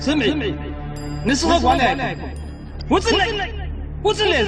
ስምዒ፣ ንስኺ ጓል ኣይኮንኩ። ውፅለይ! ውፅለይ!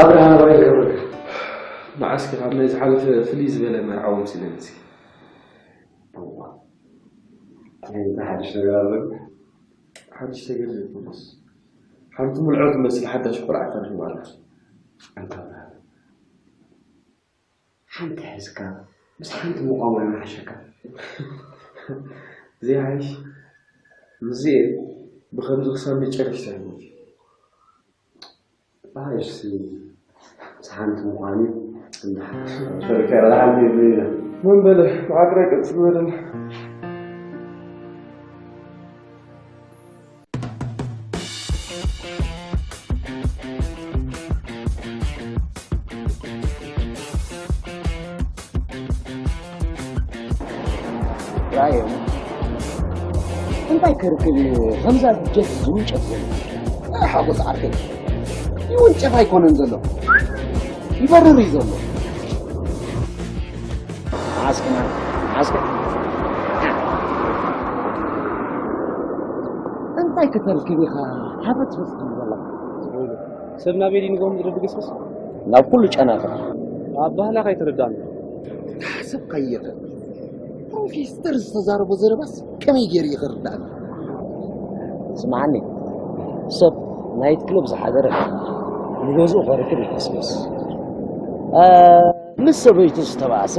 ኣብርሃም፣ ኣበይ ዝገብረካ? መዓስከ ካብ ናይ ዝሓለፈ ፍልይ ዝበለ መርዓዊ መሲለኒ እስኪ። እዋ፣ እንታይ ሓድሽ ነገር ኣሎ? ሓድሽ ነገር ዘይኮነስ፣ ሓንቲ ምልዖ ትመስል ሓዳሽ ቆልዓ ተረኺባ ኣላ። ኣንታ ኣብርሃም፣ ሓንቲ ሒዝካ ምስ ሓንቲ ምቋም ኣይምሓሸካ? ዘይሓይሽ? ምስዚኤ ብኸምዚ ክሳብ መጨረሽታ ህይወት እዩ። ብሓይሽሲ ምስ ሓንቲ ምዃን እዩ። እንዳ ሓንቲ ሸሪካ ይረዳሓኒ ይብሉ ኢና። መን በለ? መዓት ጥራይ ቀጽል በለና። ራእዮም እንታይ ክርክብ እዩ? ከምዛ ብጀት ዝውንጨፍ ዘሎ ሓጎስ ዓርከይ ይውንጨፍ ኣይኮነን ዘሎ፣ ይበርር እዩ ዘሎ። ዓስክና ዓስክ እንታይ ከተርክብ ኢኻ ሓፈት ፈስክን ዘለኻ? ሰብ ናበይ ድዩ ንግሆ ምድሪ ድግስግስ? ናብ ኩሉ ጨናፍር። ኣብ ባህላኻ ኣይትርዳእን። ተሓሰብካዮ ኸ? ፕሮፌስተር ዝተዛረቦ ዘረባስ ከመይ ገይሩ እዩ ክርዳእኒ? ስምዓኒ፣ ሰብ ናይት ክለብ ዝሓደረ ንገዝኡ ከርክብ ይከስከስ። እ፣ ምስ ሰበይቱ ዝተባእሰ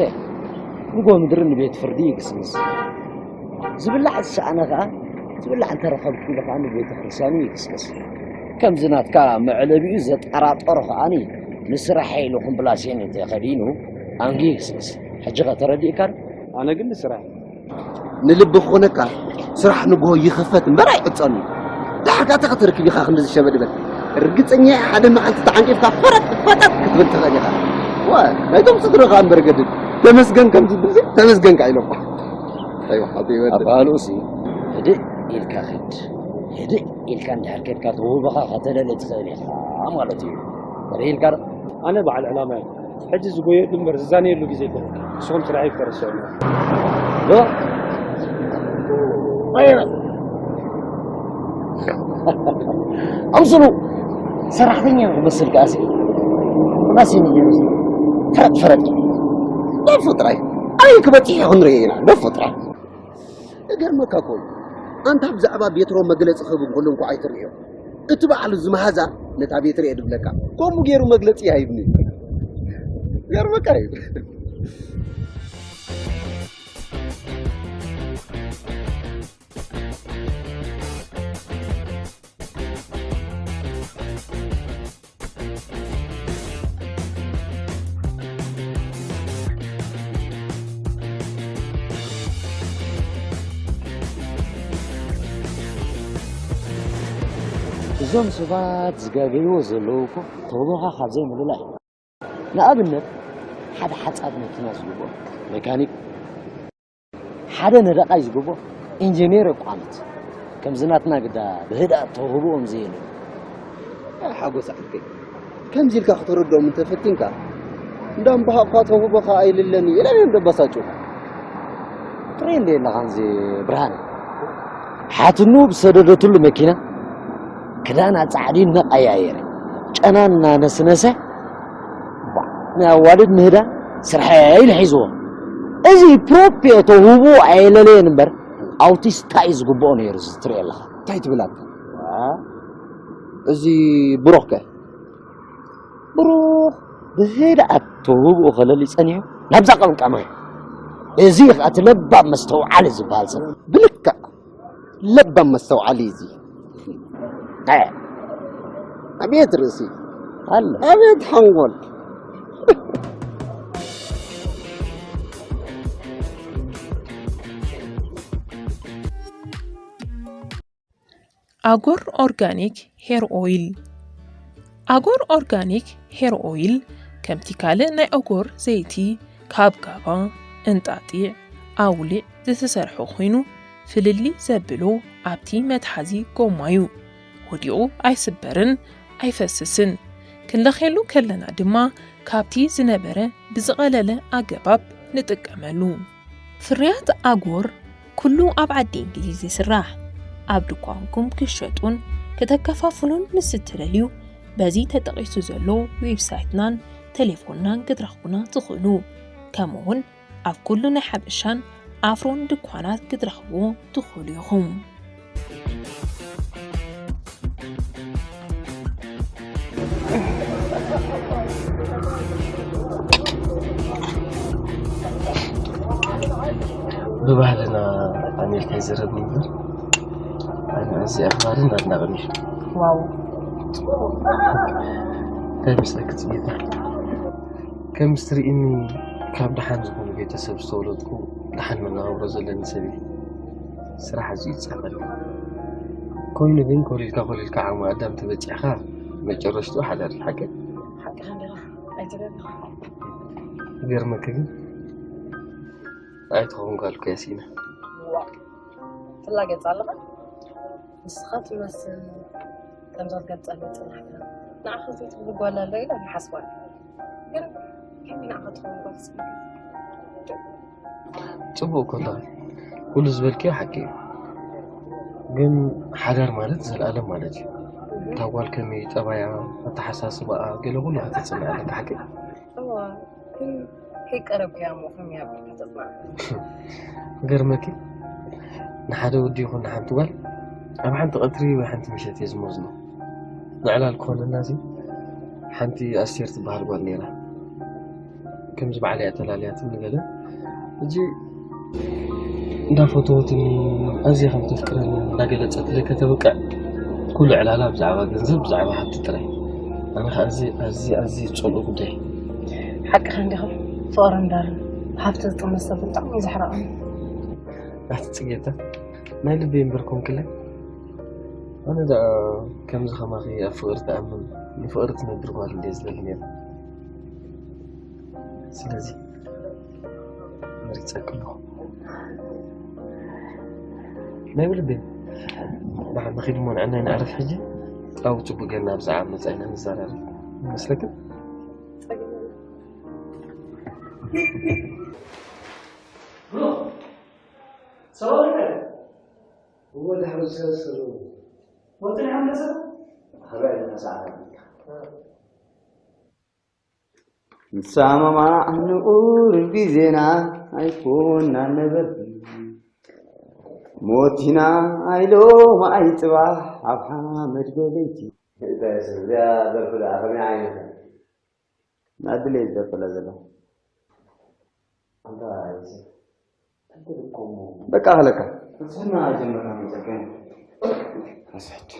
ንግሆ ምድሪ ንቤት ፍርዲ ይግስግስ። ዝብላዕ ዝሰኣነ ኸኣ፣ ዝብላዕ እንተረኸብኩ ኢሉ ኸኣ ንቤተ ክርስቲያኑ ይግስግስ። ከምዚ ናትካ መዕለቢኡ ዘጠራጠሮ ኸኣኒ፣ ንስራሐ ኢሉ ኩምብላሴን እንተኸዲኑ፣ ኣንጊ ይግስግስ። ሕጂ ኸ ተረዲእካ ዶ? ኣነ ግን ንስራሐ። ንልቢ ክኾነካ፣ ስራሕ ንግሆ ይኽፈት እምበር ኣይዕጸን እዩ። ደሓር ከኣ እንታይ ከተርክብ ኢኻ ክንድዚ ሸበድበድ? ርግጸኛ እየ፣ ሓደ መዓልቲ ተዓንቂፍካ ፈረጥ ፈጠጥ ክትብል ትኽእል ኢኻ። ዋ፣ ናይቶም ስድራኻ እምበር ገድል። ተመስገን ከም ዝብል፣ ተመስገን ከኣ ኢሎም። ኣይዋ፣ ሓተይ ይበል። ኣባህልኡሲ፣ ህድእ ኢልካ ኺድ። ህድእ ኢልካ እንድሕር ኬድካ፣ ተውህቦኻ ኸተለሊ ትኽእል ኢኻ ማለት እዩ። ርኢልካ ዶ? ኣነ በዓል ዕላማ እየ። ሕጂ ዝጎየሉ እምበር ዝዛነየሉ ግዜ ኣይኮነን። ንስኹም ስራሐይ ክተረስዑ ኢኹም። ዶ? ኣምስሉ ሰራሕተኛ ክመስል ከኣሲ። ራሴን ገይሩ ፈረጥ ፈረጥ። ደፉ ጥራይ። ኣበይ ክበጽሕ እዩ ክንርኢ ኢና። ደፉ ጥራይ። እገርመካ እኮ እዩ። ኣንታ ብዛዕባ ቤትሮ መግለጺ ክህብ እንከሎ እንኳ ኣይትርእዮ። እቲ በዓል እዚ መሃዛ ነታ ቤትሮ እየ ድብለካ። ከምኡ ገይሩ መግለጺ ይሃይብኒ። ገርመካ እዩ። እዞም ሰባት ዝጋገይዎ ዘለዉ እኮ ተውህቦኻ ካብ ዘይምልላይ እዩ። ንኣብነት፣ ሓደ ሓጻብ መኪና ዝግብኦ መካኒክ፣ ሓደ ነዳቓይ ዝግብኦ ኢንጂነር የቋምት። ከምዚ ናትና ግዳ ብህድኣት ተውህብኦም ዘየለ። ኣይ ሓጎስ ዓርከይ፣ ከምዚ ኢልካ ክተረድኦም እንተፈቲንካ፣ እንዳምበሃቕኳ ተውህቦኻ ኣይልለን እዩ ኢሎም እዮም ደባሳጭው። ትርኢ እንደ የለኻን እዚ ብርሃነ። ሓትኑ ብሰደደትሉ መኪና ክዳን ኣጻዕዲ እናቐያየረ፣ ጨና እናነስነሰ፣ ባ፣ ናይ ኣዋልድ ምህዳ ስርሐ ኢሉ ሒዝዎ። እዚ ፕሮፕዮ ተውህቦ ኣየለለየን እምበር፣ ኣውቲስታ እዩ ዝግብኦ ነይሩ እዚ ትርኢ ኣለኻ። እንታይ ትብል ኣንታ? ዋ። እዚ ብሩኽ ከ? ብሩኽ ብህድኣት ተውህብኡ ከለሊ ጸኒሑ ናብዛ ቀምቃማይ። እዚ ኸኣ እቲ ለባም መስተውዓሊ ዝበሃል ሰብ። ብልክዕ ለባም መስተውዓሊ እዚ። እ፣ ኣቤት ርእሲ፣ ኣለ ኣቤት ሓንጎል። ኣጎር ኦርጋኒክ ሄር ኦይል። ኣጎር ኦርጋኒክ ሄር ኦይል ከምቲ ካልእ ናይ ኣጎር ዘይቲ ካብ ጋባ፣ እንጣጢዕ፣ ኣውሊዕ ዝተሰርሐ ኮይኑ፣ ፍልልይ ዘብሎ ኣብቲ መትሓዚ ጎማ እዩ። ወዲቑ ኣይስበርን ኣይፈስስን። ክንለኽየሉ ከለና ድማ ካብቲ ዝነበረ ብዝቐለለ ኣገባብ ንጥቀመሉ። ፍርያት ኣጎር ኩሉ ኣብ ዓዲ እንግሊዝ ይስራሕ። ኣብ ድኳንኩም ክሸጡን ከተከፋፍሉን ምስ እትደልዩ፣ በዚ ተጠቒሱ ዘሎ ዌብሳይትናን ቴሌፎንናን ክትረኽቡና ትኽእሉ። ከምኡውን ኣብ ኩሉ ናይ ሓበሻን ኣፍሮን ድኳናት ክትረኽብዎ ትኽእሉ ኢኹም። ብባህልና ኣሜሪካ ይዘረብ ነበር። ኣነ እዚ ኣኽባርን ኣድናቕን እዩ። ዋው እንታይ መስለክ ፅጌታ? ከም ትርእይኒ ካብ ደሓን ዝኾኑ ቤተሰብ ዝተወለድኩ ደሓን መነባብሮ ዘለኒ ሰብ እየ። ስራሕ ኣዝዩ ይጻቐል። ኮይኑ ግን ኮሊልካ ኮሊልካ ዓቕሚ ኣዳም ተበጺሕካ መጨረሽትኡ ሓዳር እዩ ሓቂ። ሓቅኻ እንዲኻ ኣይተጋግኻ። ይገርመኪ ግን ኣይትኸውን ጓል እኮ እያ ስኢና። ዋ ትላገጽ ኣለኻ ንስኻ ትመስል ከምዛ ትገልጸለይ ጽናሕካ ንዓኻ ዘይትብሉ ጓል ኣሎ ኢለ ይሓስባ ግን ከመይ ንዓኻ ትኸውን ጓል ስኢና ጽቡቕ እኮ ኣለኺ። ኩሉ ዝበልክዮ ሓቂ እዩ። ግን ሓዳር ማለት ዘልኣለም ማለት እዩ። እታ ጓል ከመይ ጠባያ፣ ኣተሓሳስባኣ ገለ ኩሉ ከተጽንዕ ኣለካ ሓቂ። እዋ ግን ከይቀረብካያ እሞ ከመይ ኣቢልካ ተጽናዕ? ገርመኪ ንሓደ ወዲ ይኹን ንሓንቲ ጓል ኣብ ሓንቲ ቀትሪ ወይ ሓንቲ ምሸት እየ ዝመዝኖ። ንዕላል ክኾነና እዚ ሓንቲ ኣስቴር ትበሃል ጓል ነይራ። ከምዚ ባዕላ እያ ተላልያትኒ ገለ ሕጂ እንዳፈተወትኒ ኣዝያ ከም ተፍቅረኒ እንዳገለጸትለይ ከተብቅዕ ኩሉ ዕላላ ብዛዕባ ገንዘብ ብዛዕባ ሃብቲ ጥራይ ኣነ ከዓ እዚ ኣዝየ ኣዝየ ዝጸልኦ ጉዳይ ሓቅኻ እንዲኻ ፍቕሪ እምበር ሃብቲ ዝጥመ ሰብ ብጣዕሚ እዩ ዘሕርቐኒ ኣቲ ጽጌታ ናይ ልበይ እምበር ኮንክለይ ኣነ ደኣ ከምዚ ከማኺ ኣብ ፍቕሪ ትኣምን ንፍቕሪ ትነብር ጓል እንድየ ዝደሊ ነይረ ስለዚ መሪጸኪ ኣለኹ ናይ ብልበይ ደሓን ንኺድ እሞ ንዕናይ ንዕረፍ ሕጂ ኣብኡ ጽቡቕ ጌርና ብዛዕባ መጻኢና ንዘራረብ ይመስለክን ሰባሪካ እዎ ድሕሪ ዝሰስሉ ወጥን ሓንበሰ ሃባይ ነሳዕካ ንሳማማዕ ንቑሩብ ግዜና ኣይኮና ነበርቲ ሞቲና ኣይሎማዓይ ጽባሕ ኣብ ሓመድ ገበይቲ። እንታይ ስም እዚኣ ደርፊ ደኣ ከመይ ዓይነት እያ? ናድለይ ዝደርፈላ ዘላ እንታይ ስም? ዕድል እኮ እሞ በቃ ክለካ ፍትሕና ጀመርና መጸገን። ኣስሕት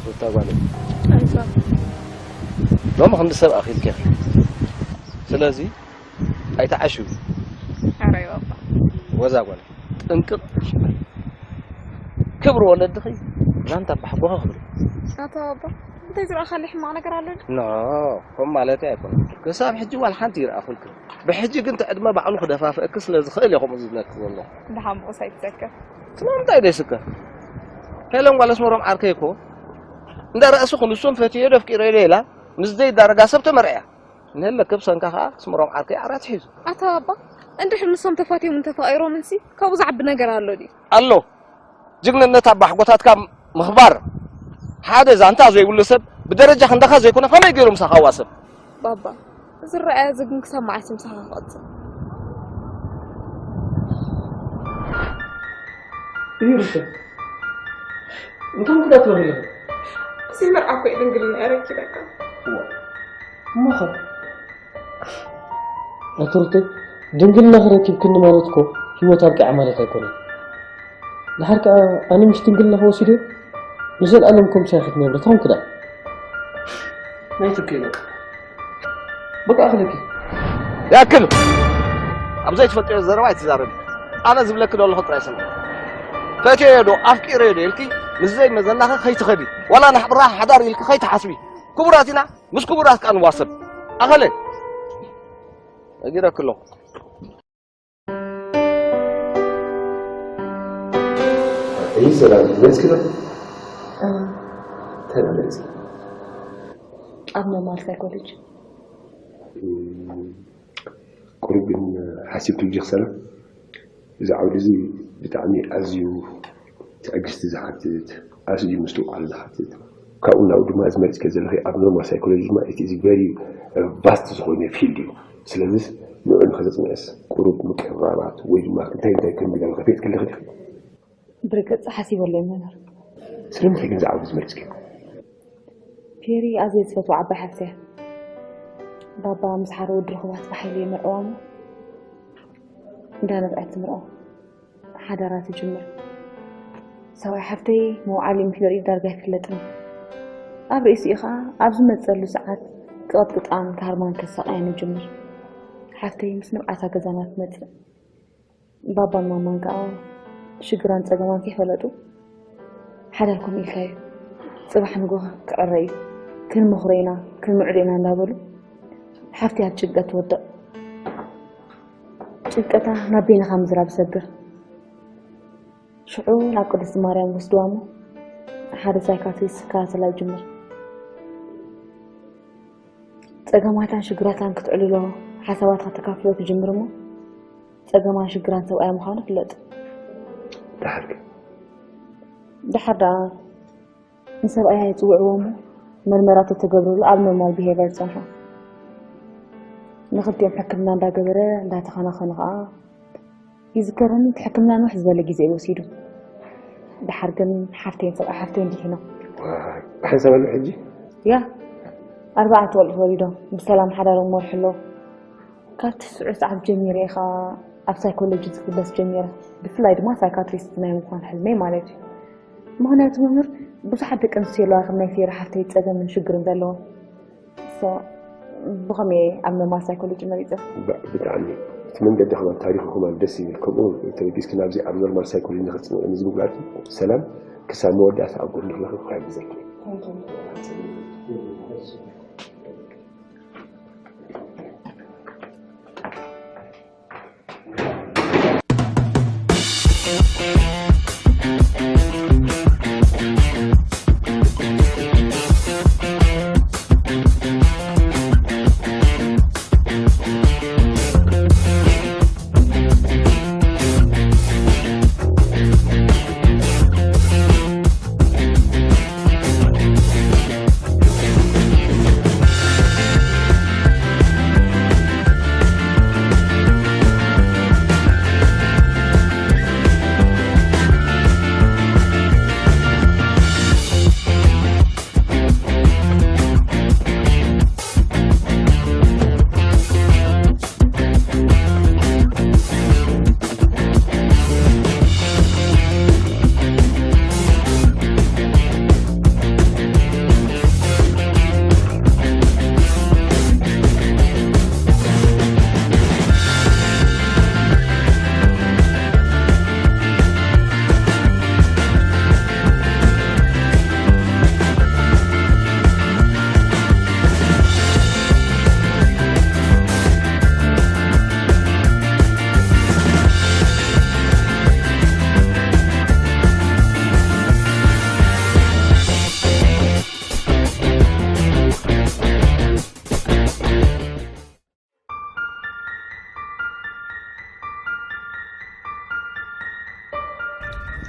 ሩታ ጓለይ ሎሚ ክንዲ ሰብ ኣኺልኪ ኢኺ። ስለዚ ኣይትዓሽዊ። ኣረ ባባ ወዛ ጓለይ ጥንቅቕ ሽበል ክብሪ ወለድኺ ዛንታ ኣባሕጎኺ ክብሪ ኣታ ባባ እንታይ ዝረኣኻለይ ሕማቕ ነገር ኣሎ ድዩ? ኖ ከም ማለተይ ኣይኮነን። ክሳብ ሕጂ ዋላ ሓንቲ ይረኣኹልክን። ብሕጂ ግን እቲ ዕድመ ባዕሉ ክደፋፍአኪ ስለ ዝኽእል እየ ከምኡ ዝብለኪ ዘለኹ። ደሓን ብኡስ ኣይትዘክር። ስለምንታይ ደይስከር? ሄለን ጓል ኣስመሮም ዓርከይ እኮ እንዳ ረእስኹ ንሱን ፈትየዮ ዶ ኣፍቂረዮ ዶ ኢላ ምስ ዘይዳረጋ ሰብ ተመርዕያ። ንሄለ ክብ ሰንካ ከኣ ኣስመሮም ዓርከይ ዓራት ሒዙ። ኣታ ባባ እንድሕር ንሶም ተፋትዮም እንተፋቂሮምንሲ ካብኡ ዝዓቢ ነገር ኣሎ ድዩ? ኣሎ። ጅግንነት ኣባሕጎታትካ ምኽባር። ሓደ ዛንታ ዘይብሉ ሰብ ብደረጃ ክንዳኻ ዘይኮነ ከመይ ገይሩ ምሳኻ ዋሰብ? ባባ ዝረኣየ እዚ ግን ክሰማዕ ኣይስ ምሳኻ ክቐጽል። እዩ ርሰ። እንታይ ምኽንያት ትበኽሪ ኣለኺ? እዚ መርዓ እኮ እዩ ድንግልና የረኪበካ። እሞ ኸ? ኣቶ ሩተ፣ ድንግልና ክረኪብክኒ ማለት እኮ ህይወት ኣብቂዓ ማለት ኣይኮነን። ድሓር ከኣ ኣነ ምሽ ድንግልና ክወሲደ ንዘለኣለም ከም ሳይ ክትነብሪ ተኾንኪ ደኣ። ናይ ትብኪ በቃ። በቃ ኣኽለኪ። ይኣክል! ኣብ ዘይትፈልጥዮ ዘረባ ኣይትዛረቢ። ኣነ ዝብለኪ ዘለኹ ጥራይ ስምዒ። ፈትየዮ ዶ ኣፍቂረዮ ዶ ኢልኪ ምስ ዘይመዘናኺ ከይትኸዲ፣ ዋላ ንሕብራ ሓዳር ኢልኪ ከይትሓስቢ። ክቡራት ኢና፣ ምስ ክቡራት ከኣ ንዋሰብ። ኣኸለ! ነጊረኪ ኣለኹ። እዩ ሰላም መጽኪ ዶ? እንታይ መጽኪ? ኣብ ኖርማል ሳይኮሎጂ። ቁሩብ ግን ሓሲብክሉ ዲኺ ሰላም? እዚ ዓውዲ እዚ ብጣዕሚ ኣዝዩ ትዕግስቲ ዝሓትት፣ ኣዝዩ ምስትውዓል ዝሓትት፣ ካብኡ ናብኡ ድማ እዚ መሪጽክዮ ዘለኺ ኣብ ኖርማል ሳይኮሎጂ ድማ it is very vast ዝኾነ ፊልድ እዩ። ስለዚስ ንዕኡ ንኸተጽንዕስ ቁሩብ ምቅርራባት ወይ ድማ እንታይ እንታይ ከም ንገርካ ከፊትክልኺ ዲኺ? ብርግጽ ሓሲበሉ እየ መምህር። ስለምንታይ ግን እዚ ዓውዲ እዚ መሪጽክዮ? ፔሪ ኣዝየ ዝፈትዋ ዓባይ ሓፍተይ እያ። ባባ ምስ ሓደ ወዲ ርኹባት ብሓይሊ የምርዕዋ እሞ እንዳነብዐት ትምርዖ። ሓዳራ ትጅምር። ሰብኣይ ሓፍተይ መውዓሊ ምስ ዘርኢ ዳርጋ ኣይፍለጥን። ኣብ ርእሲኡ ኸኣ ኣብ ዝመጸሉ ሰዓት ክቕጥቅጣን ክሃርማን ከሳቕያን ይጅምር። ሓፍተይ ምስ ንብዓታ ገዛና ትመጽእ። ባባን ማማን ከኣ ሽግራን ጸገማን ከይፈለጡ ሓዳርኩም ኢልካዩ ጽባሕ ንግሆ ክዕረ እዩ፣ ክንመኽሮ ኢና፣ ክንምዕዶ ኢና እንዳበሉ ሓፍተይ ኣብ ጭንቀት ትወድቕ። ጭንቀታ ናብ በይንኻ ምዝራብ ይሰግር። ሽዑ ናብ ቅድስቲ ማርያም ወስድዋ እሞ ሓደ ሳይካትሪስት ክከታተላ ይጅምር። ጸገማታን ሽግራታን ክትዕልሎ ሓሳባትካ ተካፍሎ ትጅምር እሞ ጸገማን ሽግራን ሰብኣያ ምዃኑ ፍለጥ። ደሓር ከ? ደሓር ደኣ ንሰብኣያ ይጽውዕዎ እሞ መርመራ ተተገብረሉ ኣብ ኖርማል ቢሄቨር ጸንሖ። ንኽልቲኦም ሕክምና እንዳገበረ እንዳተኸናኸኑ ኸኣ ይዝከረኒ እቲ ሕክምና ንውሕ ዝበለ ግዜ እዩ ወሲዱ። ደሓር ግን ሓፍተይን ሰብኣይ ሓፍተይን ድሒኖም። ዋይ፣ ብሓንሳብ ኣሎ ሕጂ? ያ፣ ኣርባዕተ ቆልዑት ወሊዶም ብሰላም ሓዳሮም መርሑ ኣለዉ። ካብቲ ስዑ ሰዓት ጀሚረ እየ ኸኣ ኣብ ሳይኮሎጂ ዝፍለስ ጀሚረ። ብፍላይ ድማ ሳይካትሪስት ናይ ምዃን ሕልመይ ማለት እዩ። ምኽንያቱ መምህር፣ ብዙሓት ደቂ ኣንስትዮ ኣለዋ ከም ናይ ፌሪ ሓፍተይ ጸገምን ሽግርን ዘለወን። So፣ ብኸመይ እየ ኣብ ኖርማል ሳይኮሎጂ መሪጸ? ብ-፣ ብጣዕሚ። እቲ መንገዲ ኸማን ታሪኹ ኸማን ደስ ይብል። ከምኡ ተበጊስኪ ናብዚ ኣብ ኖርማል ሳይኮሎጂ ንኽትጽንዒ ንዝምግባርኪ ሰላም ክሳብ መወዳእታ ኣብ ጎንኺ ክሕግዘኪ። Thank you።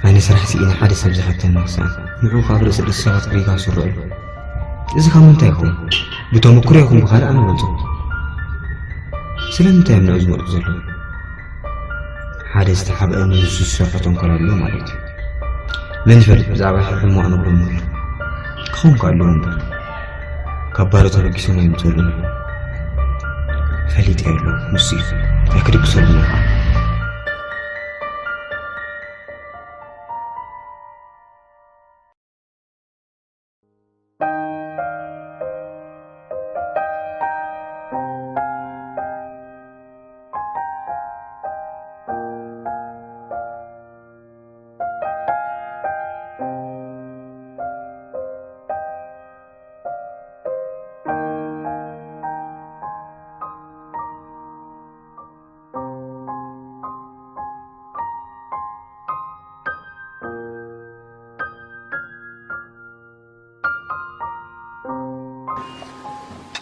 ኣነ ስራሕ ስኢነ ሓደ ሰብ ዝሓተኒ ክሳብ ንዑ ካብ ርእሲ ደስ ሰባት ጌጋ ስርዑ። እዚ ካብ ምንታይ ይኸውን? ብተመክሮ ይኹን ብኻልእ ኣነ እፈልጦ። ስለምንታይ እዮም ናብዚ መርኡ ዘለዉ? ሓደ ዝተሓብአ ንሱ ዝሰርሖ ተንኮል ኣሎ ማለት እዩ። መን ይፈልጥ፣ ብዛዕባ ሕማቕ ነግሮም ኣሎ። ክኸውን ከ ኣለዎ እምበር፣ ካብ ባዶ ተበጊሶም ኣይምፅእሉን። ፈሊጠ ኣሎ፣ ንሱ እዩ። ኣይክድግሰሉን እዩ ከዓ።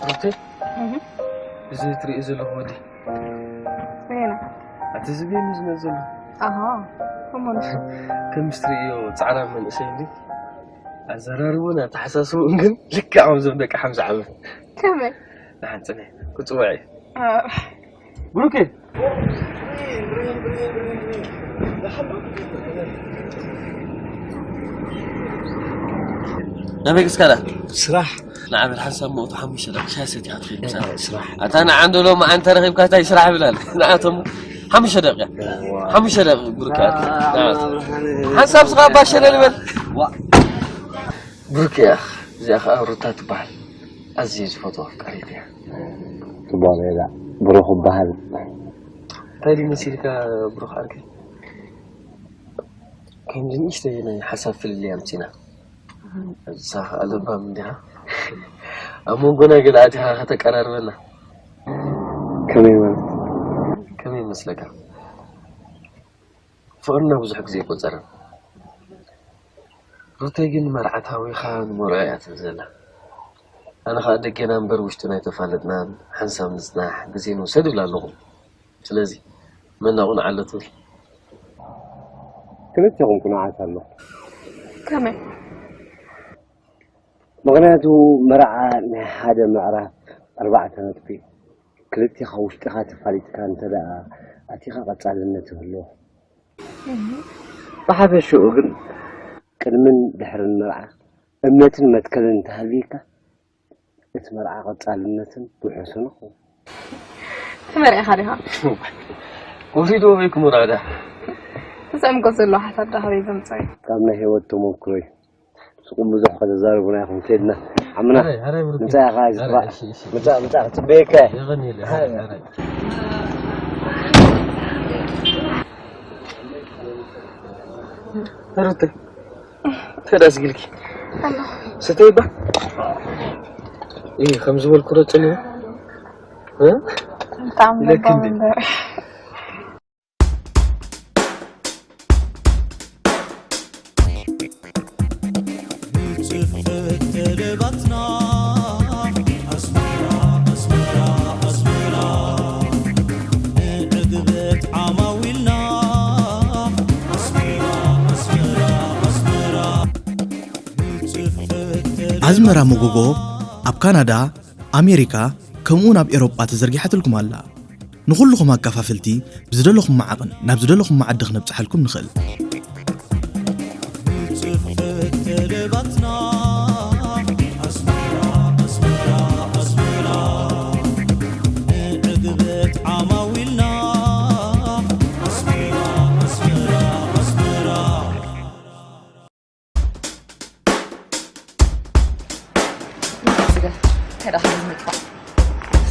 ሩቴ፣ እዚ ትርእዮ ዘለኹ ወዲ ኣቲ ዝብየኒ ዝመፅ ዘሎ ኣሃ እሞ ንሱ ከም ትርእዮ ፃዕዳ መንእሰይ እንዲ ኣዘራርቡን ኣተሓሳስቡን ግን ልክዕ ከምዞም ደቂ ሓምሳ ዓመት ከመይ ንሓንፅነ ክፅውዕ እዩ ብሩኬ ናበይ ክስካዳ ስራሕ ንዓመት ሓንሳብ መእቱ ሓሙሽተ ደቂ ሻሂ ሰቲኻ ትኸይድ ምሳና ስራሕ ኣታ ንዓንዶ ሎሚ ዓንተ ረኺብካ እንታይ ስራሕ ይብላል ንዓቶም ሓሙሽተ ደቂ ሓሙሽተ ደቂ ብሩኬ ሓንሳብ ስኻ ባሸለ ልበል ብሩኬ እዚኣ ከዓ ሩታ ትበሃል ኣዝየ ዝፈትዋ ኣፍቃሪት እያ ትበሃል እያ ብሩኽ ይበሃል እንታይ ድዩ መሲልካ ብሩኽ ዓርከይ ከምዚ ንእሽተይ ናይ ሓሳብ ፍልልይ ኣምፂና እሳ ከዓ ለባም እንዲኻ ኣብ መንጎና ገለ ኣቲኻ ከተቀራርበና ከመይ ማለት ከመይ ይመስለካ ፍቕርና ብዙሕ ግዜ ኣይቆፀረን ሩተይ ግን መርዓት ሃዊኻ ንመርዖ እያ ትብል ዘላ ኣነ ከዓ ደገና እምበር ውሽጥና ኣይተፋለጥናን ሓንሳብ ንፅናሕ ግዜ ንውሰድ እብል ኣለኹ ስለዚ መን ናብኡ ንዓሎ ትብል ክልቴኹም ክንዓስ ኣለኹ ከመይ ምኽንያቱ መርዓ ናይ ሓደ ምዕራፍ ኣርባዕተ ነጥቢ እዩ ክልቴኻ ውሽጥኻ ተፋሊጥካ እንተ ደኣ ኣቲኻ ቀጻልነት ይህልዎ ብሓፈሽኡ ግን ቅድምን ድሕርን መርዓ እምነትን መትከልን እንተሃልዩካ እቲ መርዓ ቀጻልነትን ውሑስን ይኸውን። ተመርዒኻ ዲኻ? ወሲድዎ ወይ ክምርዖ ድያ? ተሰምጎ ዘሎ ሓሳብ ዳ ካበይ ዘምጻዩ? ካብ ናይ ህይወት ተመክሮይ። ስኹም ብዙሕ ከተዛርቡና ኢኹም ከይድና ዓምና። ምጻ ኢኻ ዝግባእ። ምጻ ምጻ ክጽበየካ። ሩተ ተዳስግልኪ ስተይባ ይህ ከም ዝበልኩ ረፅን እዩ ብጣዕሚ ለባም እምበር ኣዝመራ መጎጎ ኣብ ካናዳ፣ ኣሜሪካ ከምኡውን ኣብ ኤሮጳ ተዘርጊሓትልኩም ኣላ። ንኹልኹም ኣካፋፍልቲ ብዝደለኹሞ ዓቕን ናብ ዝደለኹሞ ዓዲ ክነብጽሓልኩም ንኽእል።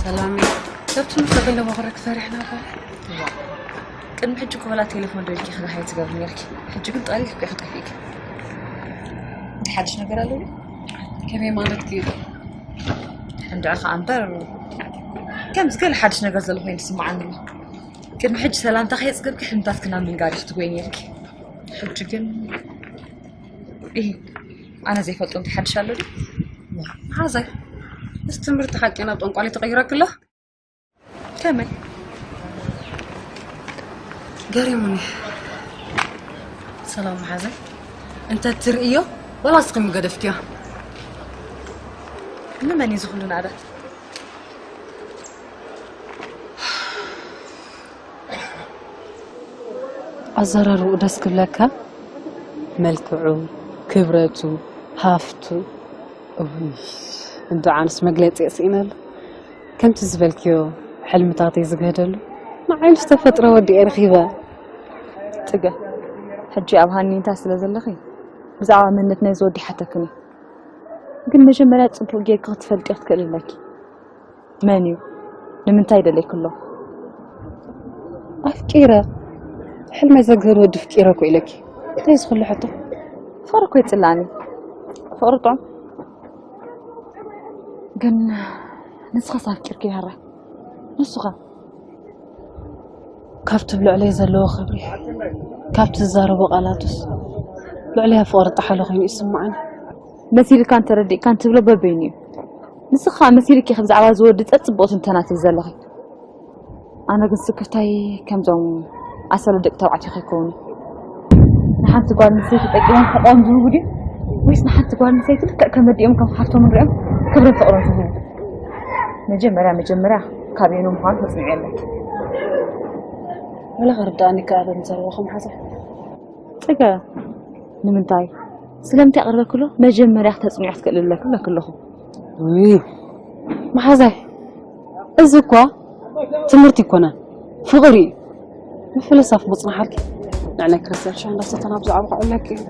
ሰላም ከብቲ ምስ ተበይነ መኸረ ክፈርሕ ነበር ቅድሚ ሕጂ ኮላ ቴሌፎን ደልኪ ክረሃይ ትገብሪ ነርኪ ሕጂ ግን ጠሊል ክጠፊእኪ ሓድሽ ነገር ኣለኒ ከመይ ማለት ክዩ እንድዒ ከዓ እምበር ከምዚ ገለ ሓድሽ ነገር ዘሎ ኮይኑ ዝስምዓኒ ኣሎ ቅድሚ ሕጂ ሰላምታ ከየፅገብኪ ሕልምታትኪ ናብ ምንጋር ክትጎይ ነርኪ ሕጂ ግን ይህ ኣነ ዘይፈልጦ እንታይ ሓድሽ ኣሎ ሓዛይ ምስ ትምህርቲ ሓቂ ናብ ጠንቋሊ ተቐይረክሎ ከመይ ገሪሙኒ ሰላም ሓዘይ እንተ ትርእዮ ወላ ስኺ ምገደፍክዮ ንመን እዩ ዝኹሉ ናዳ ኣዘራርብኡ ደስ ክብለካ፣ መልክዑ፣ ክብረቱ፣ ሃፍቱ። እውይ፣ እንዶ ኣነስ መግለጺ የስኢነሉ። ከምቲ ዝበልክዮ፣ ሕልምታተይ ዝግህደሉ ንዓይንሽ ተፈጥሮ ወዲ እየ ረኺበ። ጽገ፣ ሕጂ ኣብ ሃኒታ ስለ ዘለኺ ብዛዕባ መንነት ናይዚ ወዲ ሓተክኒ። ግን መጀመርያ ጽቡቕ ጌርኪ ክትፈልጥዮ ክትክእሊ ኣለኪ። መን እዩ? ንምንታይ ደለይክሎ? ኣፍቂረ፣ ሕልመይ ዘግህድ ወዲ ፍቂረ እኮ ኢለኪ። እንታይ ዝኽሉ ሕቶ? ፍቕሪ እኮ ይጽላኒ። ፍቕሪ ጥዑም። ግን ንስኻስ ኣፍቂርኪ ይሃራ? ንሱኸ? ካብቲ ኣብ ልዕለይ ዘለዎ ክብሪ፣ ካብቲ ዝዛረቦ ቃላቱስ ልዕለይ ኣብ ፍቕሪ ጠሓለ ኮይኑ ይስምዓኒ። መሲልካን ተረዲእካን ትብሎ በበይኑ እዩ። ንስኻ መሲልኪ ኢኺ ብዛዕባ እዚ ወዲ ጸጽቡቕ ትንተና ትህቢ ዘለኺ። ኣነ ግን ስክፍታይ ከምዞም ኣሰለ ደቂ ተባዕትዮ ከይከውኑ። ንሓንቲ ጓል ኣንስተይቲ ጠቂሞም ሕቖኦም ዝህቡ ድዮም? ወይስ ንሓንቲ ጓል ኣንስተይቲ ልክዕ ከም ኣዲኦም ከም ሓፍቶም ንሪኦም ክብርን ፍቕርን ዝህቡ? መጀመርያ መጀመርያ ካበየኑ ምዃኑ ተጽንዕዮ ኣለኪ። ወላ ክርድኣኒ ይከኣል ዝዘረብኽዮ መሓዛ። ጽገ ንምንታይ? ስለምንታይ ኣቕርበክሎ? መጀመርያ ክተጽንዮ ክትክእሊ ኣለኪ ብለኪ ኣለኹ። ውይ መሓዛይ፣ እዚ እኳ ትምህርቲ ኣይኮነን፣ ፍቕሪ እዩ። ምፍልሳፍ ምጽናሓልኪ። ንዕናይ ክርስቲያን ሻሂ እንዳሰተና ብዛዕባ ክዕለኪ እዩ።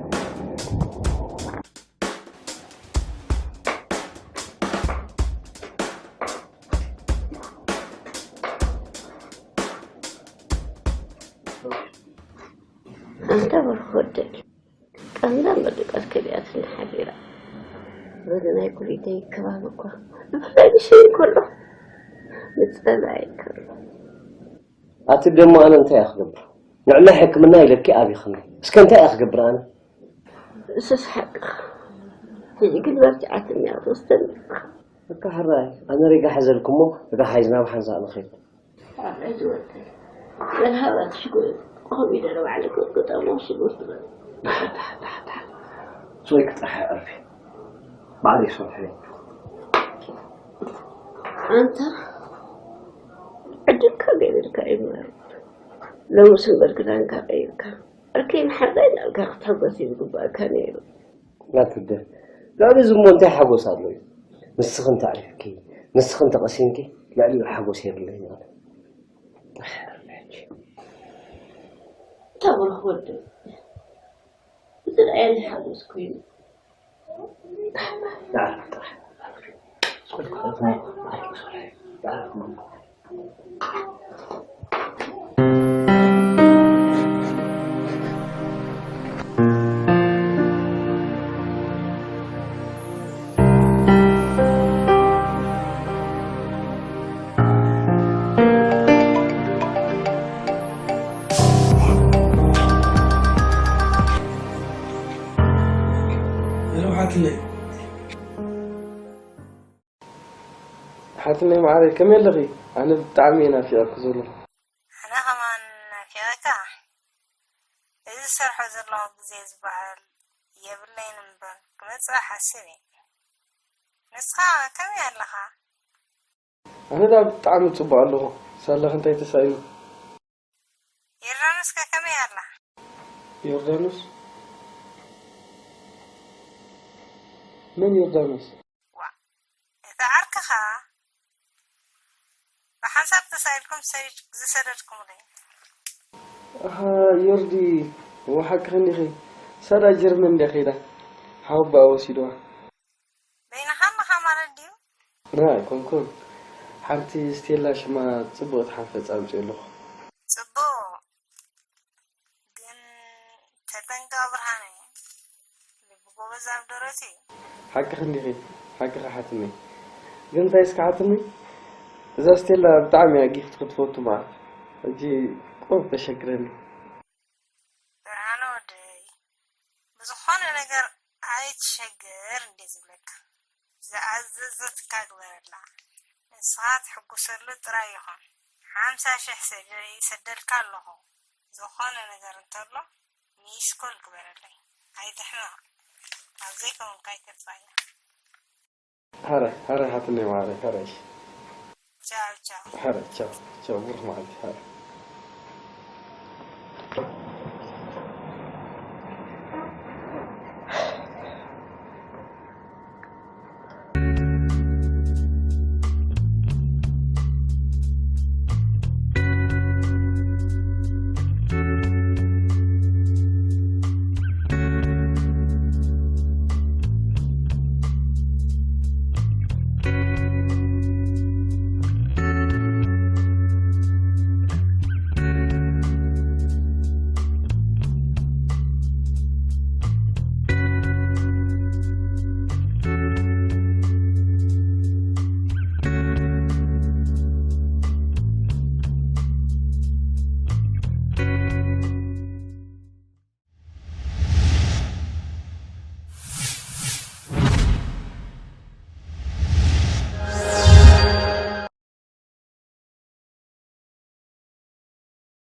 ኣንታ ብሩኽ ወደይ፣ ቀንዛ እምበር ድቃስ ከሊኣትኒ ሓዲራ። በዚ ናይ ኩሊተይ ከባቢ እኳ ብፍላይ ብሸይ ከሎ ምጸላኢ ከሎ። ኣቲ ደሞ ኣነ እንታይ እየ ክገብር? ንዕና ሕክምና ኢለኪ ኣብይኽኒ። እስከ እንታይ እየ ክገብር ኣነ? እሱስ ሓቅኻ። ሕጂ ግን በርቲዓትኒ እያ ክትወስደኒ። በቃ ሕራይ፣ ኣነ ሪጋ ሓዘልኩሞ፣ እታ ሓይዝ ናብ ሓንሳእ ንኸይድ። ኣይ ዝወልተይ። መልሃባ ትሽጎ ቆም ኢለ ባዕለ ክቅጠሞ ሽጉር ትበል። ዳሕ፣ ዳሕ፣ ዳሕ፣ ዳሕ። ሶይ ክጥራሕ ኣርፊ። ባዕለይ ሶርሐ። ኣንታ ዕድልካ ገቢርካ እዩ ማለት። ሎምስ እምበር ክዳንካ ቀይርካ። እርኪ ንሓጋይ ናብካ ክትሕጎስ እዩ ዝግባእካ ነይሩ። ናትደ። ልዕሊ እዚ እሞ እንታይ ሓጎስ ኣሎ እዩ? ንስኺ እንተዕሪፍኪ፣ ንስኺ እንተቐሲንኪ፣ ልዕሊኡ ሓጎስ የብለይን ኣነ። ጥራሕ ሕጂ። ተብርኽ ወደይ። ብዝረኣየኒ ሓጎስ ኮይኑ። ንዓረፍ ጥራሕ። ሶልካ እሞ፣ ኣጆ ሶልሒ። ንዓረፍ እሞ። ሄሎ ሓትነይ። ሓትነይ መዓረይ ከመይ ኣለኺ? ኣነ ብጣዕሚ እየ ናፊቐኪ ዘሎ። ኣነ ከማን ናፊቐካ። እዚ ዝሰርሖ ዘለኹ ግዜ ዝበሃል የብለይን እምበር ክመጽእ እሓስብ እየ። ንስኻ ከመይ ኣለኻ? ኣነ ደኣ ብጣዕሚ ጽቡቕ ኣለኹ። ሳላኺ እንታይ ተሳኢኑ? ዮርዳኖስ ከ ከመይ ኣላ? ዮርዳኖስ? መን ዮርዳኖስ? ዋእ፣ እቲ ዓርክኻ ብሓንሳብ ተሳኢልኩም ሰሪጅ ዝሰደድኩምለይ። ኣሃ፣ ዮርዲ፣ እወ ሓቅኺ እንዲኺ። ሳዳ ጀርመን እንድያ ከይዳ። ሓወባኣ ወሲድዋ። በይንኻ ኣለኻ ማለት ድዩ? ና፣ ኣይኮንኩን። ሓንቲ ስቴላ ሽማ ጽቡቕቲ ሓንፈጽ ኣምጺኦ ኣለኹ። ጽቡቕ። ግን ተጠንቀቕ ብርሃነ። ልቢ ጎበዝ ኣብ ደረት እዩ። ሓቅኺ እንዲኺ፣ ሓቅኺ ሓትነይ። ግን እንታይ እስኪ ሓትነይ? እዛ ስቴላ ብጣዕሚ እያ ጊፍት ክትፈቱ መዓት። ሕጂ ቁሩብ ተሸግረኒ። ብርሃነ ወደይ፣ ብዝኾነ ነገር ኣይትሸገር እንዴ ዝብለካ። ዝኣዘዘትካ ግበረላ። ንስኻ ትሕጉሰሉ ጥራይ ይኹን። ሓምሳ ሽሕ ሰደ-፣ ይሰደልካ ኣለኹ። ዝኾነ ነገር እንተሎ ሚስኮል ግበረለይ። ኣይትሕመቕ። ኣብ ዘይከውንካ ኣይተጥፋእና። ሓራይ፣ ሓራይ ሓትነይ መዓረይ፣ ሓራይ። ቻው ቻው። ሓራይ፣ ቻው፣ ቻው፣ ብሩኽ መዓልቲ፣ ሓራይ።